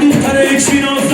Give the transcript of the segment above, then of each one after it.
Духтаре чиноз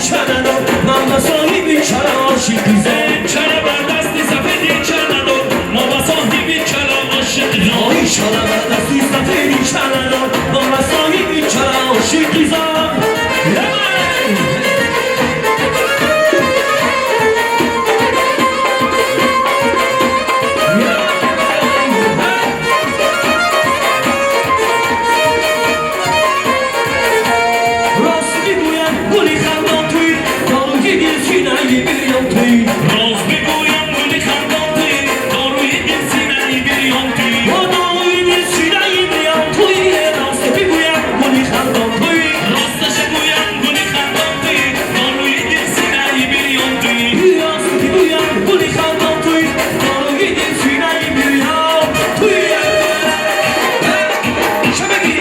чанадор, ман ба соҳиби чала ошиқизам. Чала бар дасти сафеди чанадор, мо ба соҳиби чала ошиқизом. Ой, чала бар дасти сафеди чанадор, ман ба соҳиби чала ошиқизам. Рост бигӯям, гули хандон туй, доруи дил синаи бирён туй. Рост бигӯям, гули хандон туй, доруи дил синаи бирён туй. О, доруи дил синаи бирён туй, рост бигӯям, гули хандон туй. Росташа гӯям, гули хандон туй, доруи дил синаи бирён туй. Рост бигӯям, гули хандон туй, доруи дил синаи бирён туй. Шабаги!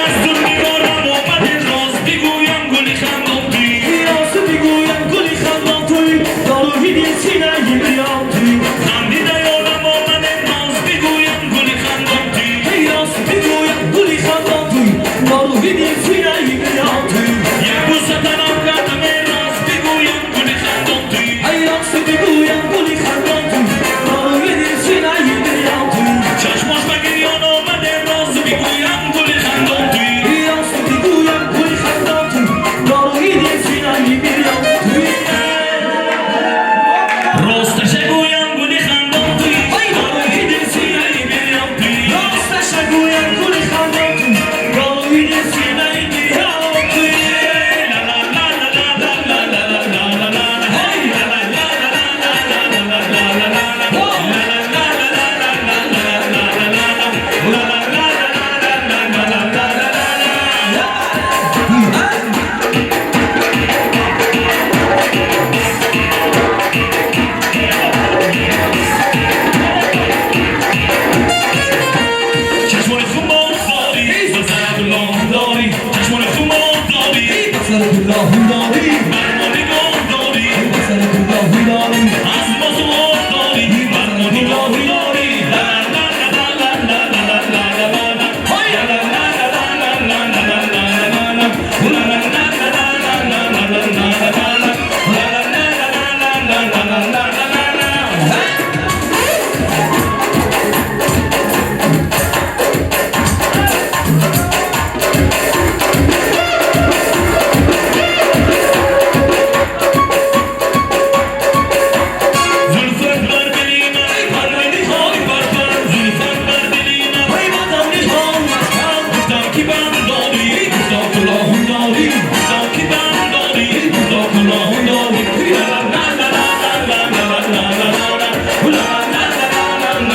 Аз дур нигорам омаде, рост бигӯям, гули хандон туй. Рост бигӯям, гули хандон туй, доруи дил синаи бирён туй. Хандида ёдам омаде, рост бигӯям, гули хандон туй. Рост бигӯям, гули хандон туй, доруи дил синаи бирён туй. Як бӯса талаб кардаме, рост бигӯям, гули хандон туй. Рост бигӯям, гули хандон туй, доруи дил синаи бирён туй. Чашмош ба гирён омаде, рост бигӯям, гули хандон туй. Рост бигӯям, гули хандон туй, доруи дил синаи бирён туй. Росташа гӯям, гули хандон туй, доруи дил синаи бирён туй. Росташа гӯям, гули хандон туй, доруи дил синаи бирён туй. Чашмони хумор дорӣ, ба сари гулоҳ дорӣ, чашмони хумор дорӣ, Ба сари гулоҳ дорӣ, бар мо нигоҳ дорӣ, ба сари гулоҳ дорӣ, аз мо суол дорӣ, бар мо нигоҳ дорӣ. Зулфат бар дили ман парвиниҳои барпар, зулфат бар дили ман ҳай бадамниҳои барпар. Гуфтам ки банд дорӣ, гуфтам кулоҳ дорӣ, гуфтам ки банд дорӣ, гуфтам кулоҳ дорӣ. Ҳай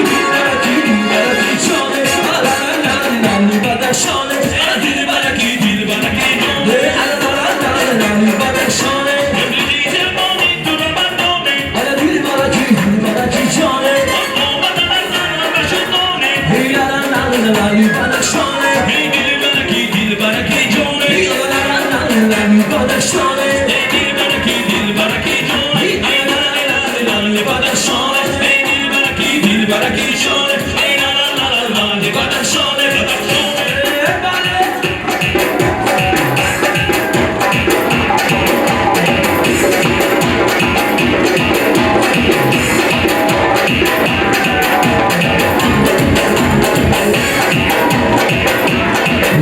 дилбараки, дилбараки ҷоне, алалалалали бадахшоне. Дилбараки, дилбараки ҷоне, Алалалалали бадахшоне. Имрӯзи ҷавони ту рамандоне, Ала дилбараки, дилбараки ҷоне, омада аз зан башудоне. Алалалалали бадахшоне. Эй дилбараки, дилбараки ҷоне, Алалалалали бадахшоне. Эй дилбараки, дилбараки ҷоне, Алалалалали бадахшоне. Эй дилбараки, дилбараки ҷоне, эй ла-ла-ла-ла-ла, бадахшоне, бадахшоне.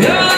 Yeah.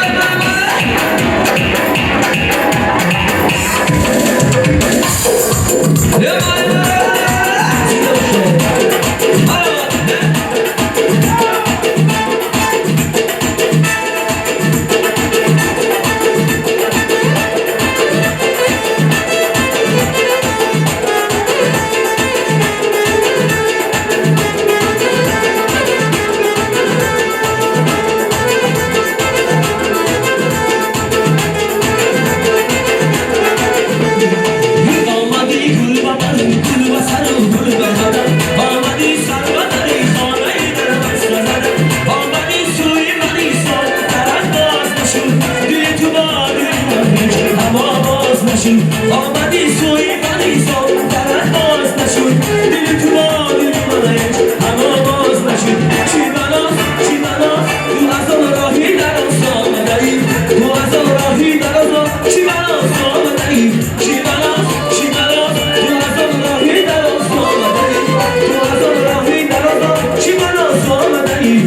آمدی سوی منیسا درت باز نشد دل تو با دل من هیچ هوا باز نشد چی بلاست چی بلاست تو از آن راهی دراز آمده‌ای تو از آن راهی دراز چی بلاست آمده‌ای چی بلاست چی بلاست تو از آن راهی دراز آمده‌ای تو از آن راهی دراز چی بلاست آمده‌ای.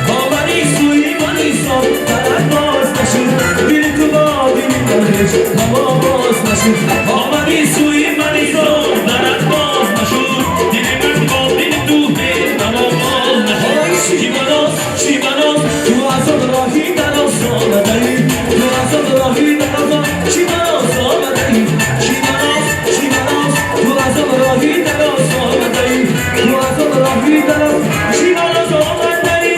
آمدی سوی منیسا درت باز نشد دل من با دل تو هوا باز نشد. چی بلاست چی بلاست تو از آن راهی دراز آمده‌ای تو از آن راهی دراز چی بلاست آمده‌ای چی بلاست چی بلاست تو از آن راهی دراز آمده‌ای تو از آن راهی دراز چی بلاست آمده‌ای.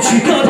چیکار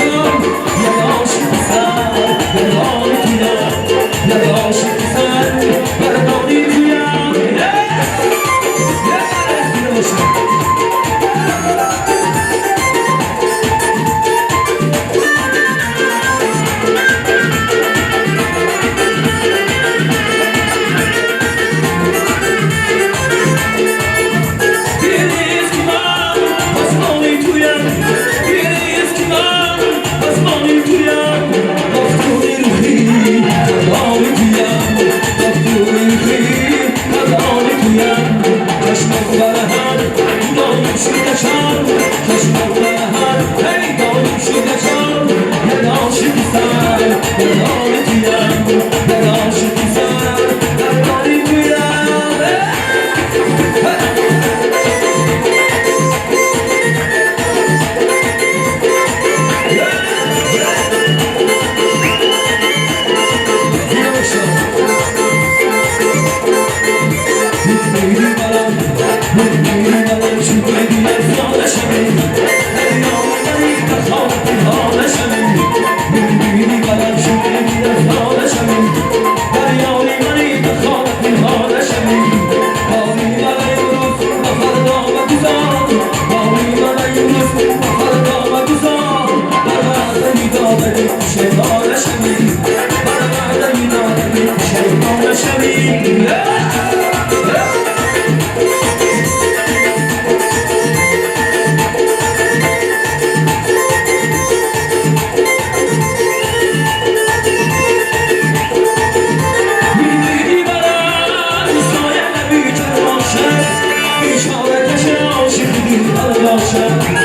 شم یه عاشق سر بردانی تویم یه عاشق سر بردانی تویم یه باشه.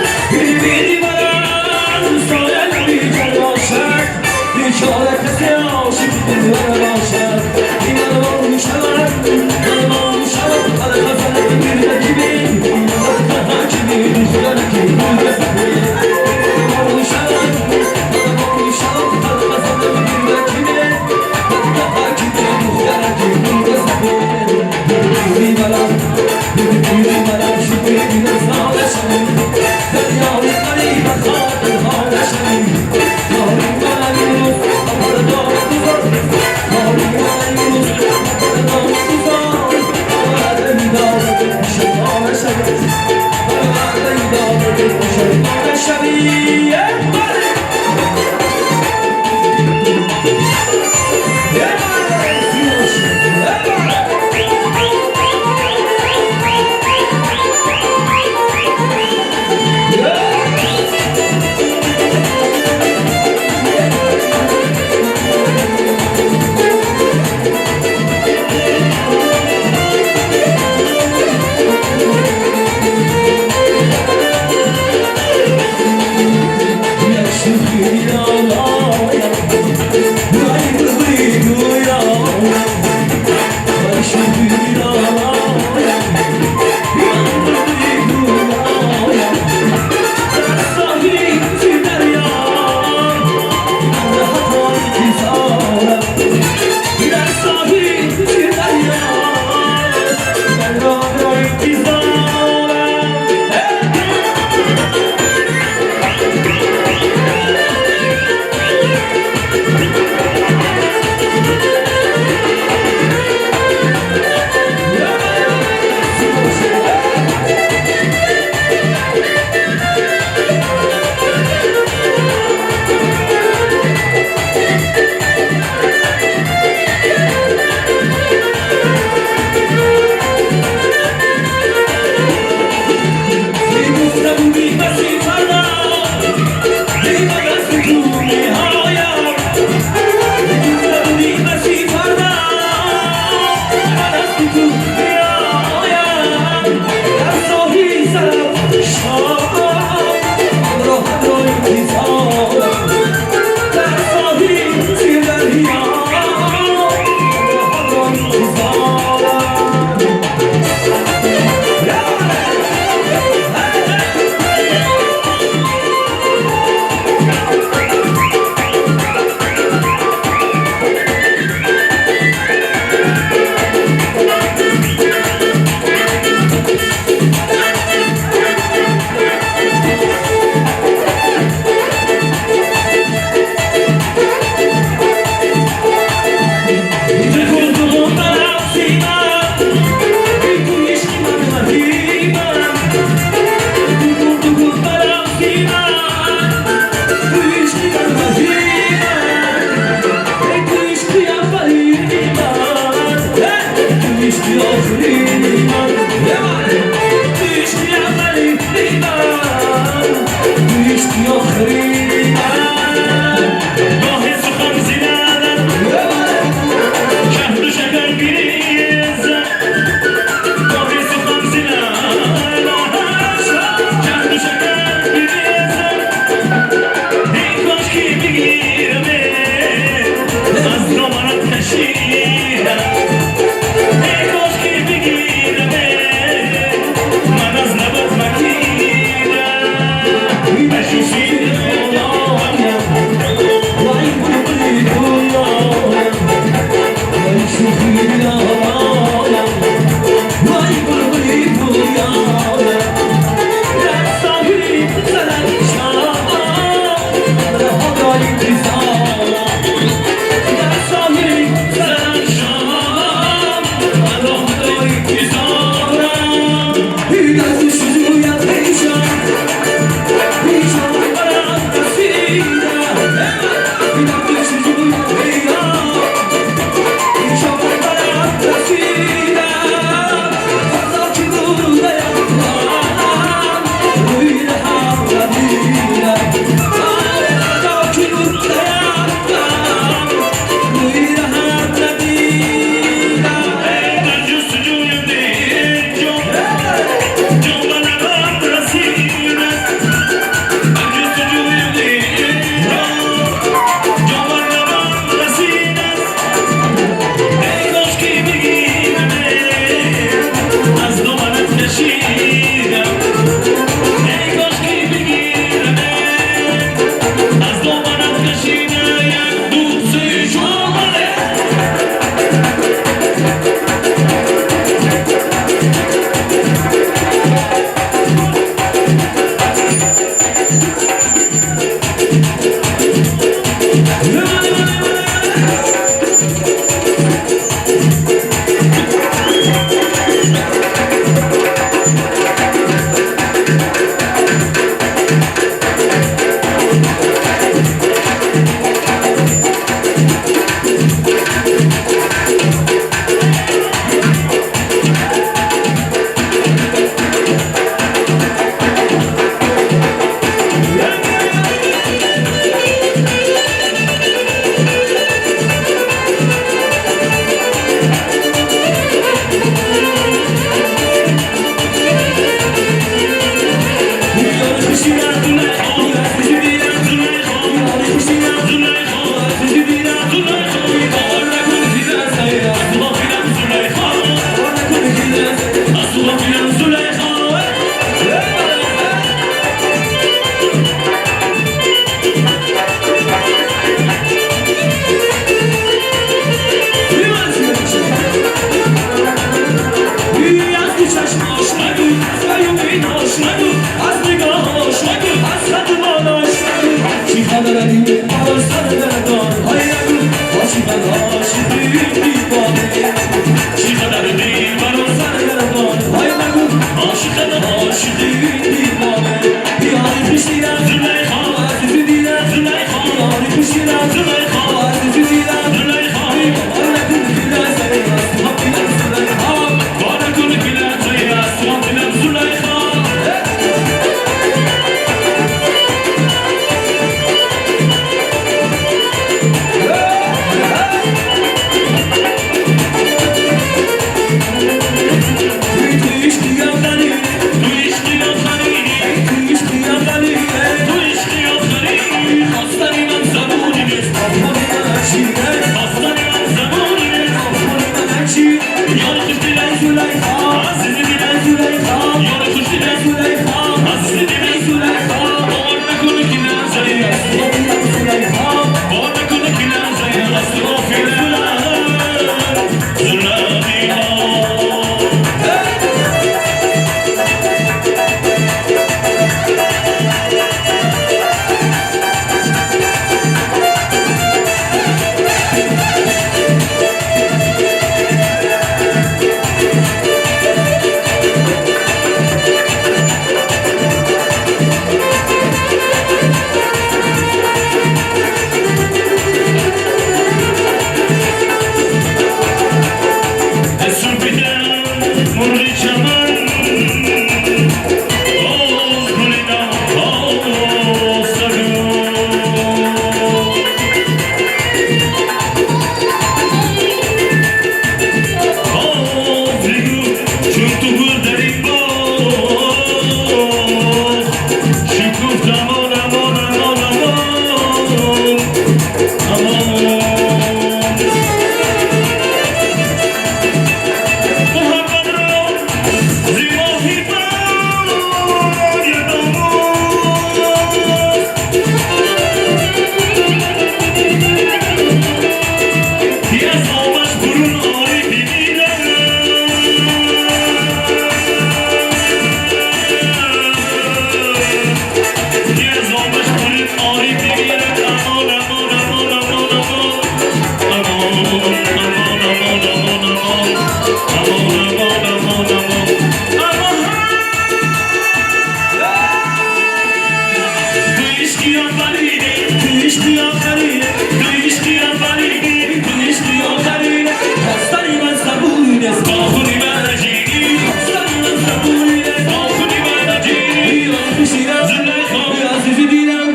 عشقی آفرینه، تو عشقی آفرینه، تو عشقی آفرینه، تو عشقی آفرینه. خواستنی من زبونی است، ناخونی من عجینی، خواستنی من زبونی است. ناخونی من عجینی. یار خوشیرم، زلیخا، عزیزی دیدم،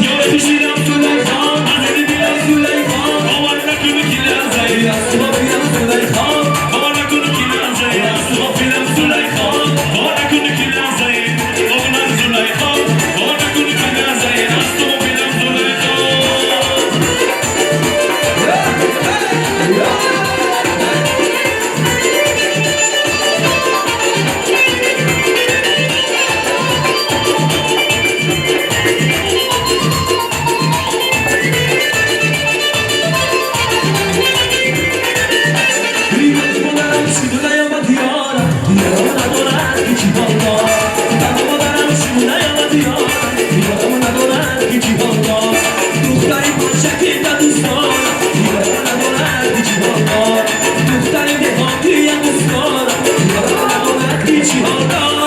یار خوشیرم، زلیخا، عزیزی دیدم، زلیخا. باور نکنی که لحظه، از تو پیرم زلیخا، باور نکنی که لحظه، از تو پیرم زلیخا، باور نکنی که لحظه، باور زلیخا، باور نکنی که لحظه، از تو پیرم زلیخا. مادرم شیدو نیامد یارم، یارم ندارد که چی حال دارم. مادرم شیدو نیامد یارم، یارم ندارد که چی حال دارم. دختری باشکی دوست دارم، یارم ندارد که چی حال دارم. دختری دهاتی دوست دارم، یارم ندارد که چی حال دارم.